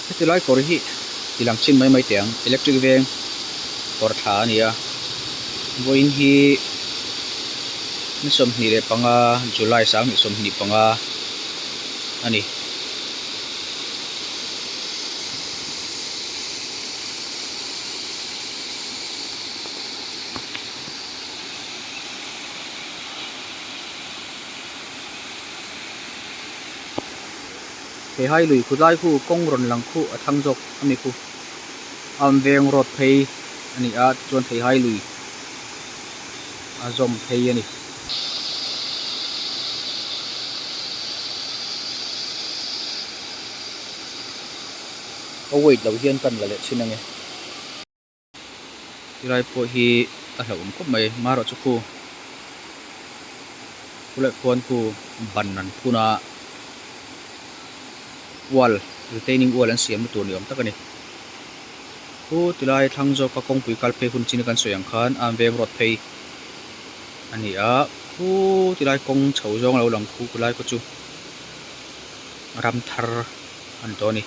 Heti lai kawr hi ti lang chin mai mai teh ang electric veng kawr thla a ni a vawiin hi ni 25 July 2025 a ni. Theihai lui khu lai khu kawng rawn lang khu a thlang zawk a mi khu arm veng road phei a ni a tichuan theihai lui a zawm phei a ni. Ka weight lo hian kan la leh chhin ange. Tilai pawh hi a hlauhawm khawp mai marawh chu khu khulai khuan khu ban an phun a wall retaining wall an siam na tur ni awm tak a ni khu tilai thlang zawk a kawngpui kal phei hun chin a kan sawi ang khan a veng rawt phei a ni a khu tilai kawng chho zawng a lo lang khu khulai khaw chu ram thar a ni tawh a ni.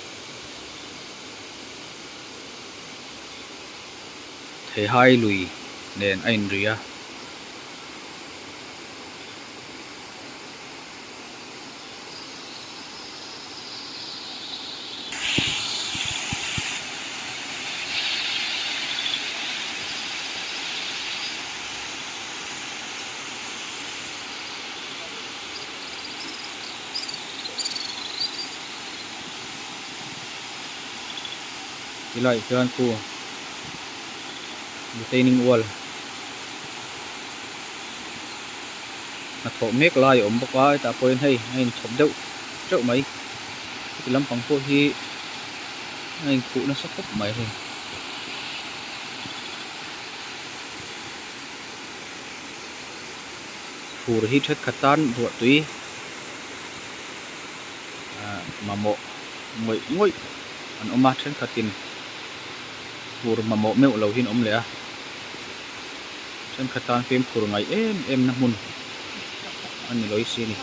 Theihai lui nen a inri a. Tilai hian khu retaining wall hnathawh mek lai a awm bawk a hetah pawhin hei a inchhawp deuh teuh mai heti lampang pawh hi a inkhuh nasa khawp mai hei. Fur hi thenkhat tan ruah tui ah mamawh ngawih ngawih an awm a thenkhatin fur mamawh meuh lo hi an awm leh a thenkhat tan fimkhur ngaih em em na hmun a ni lawi si a ni.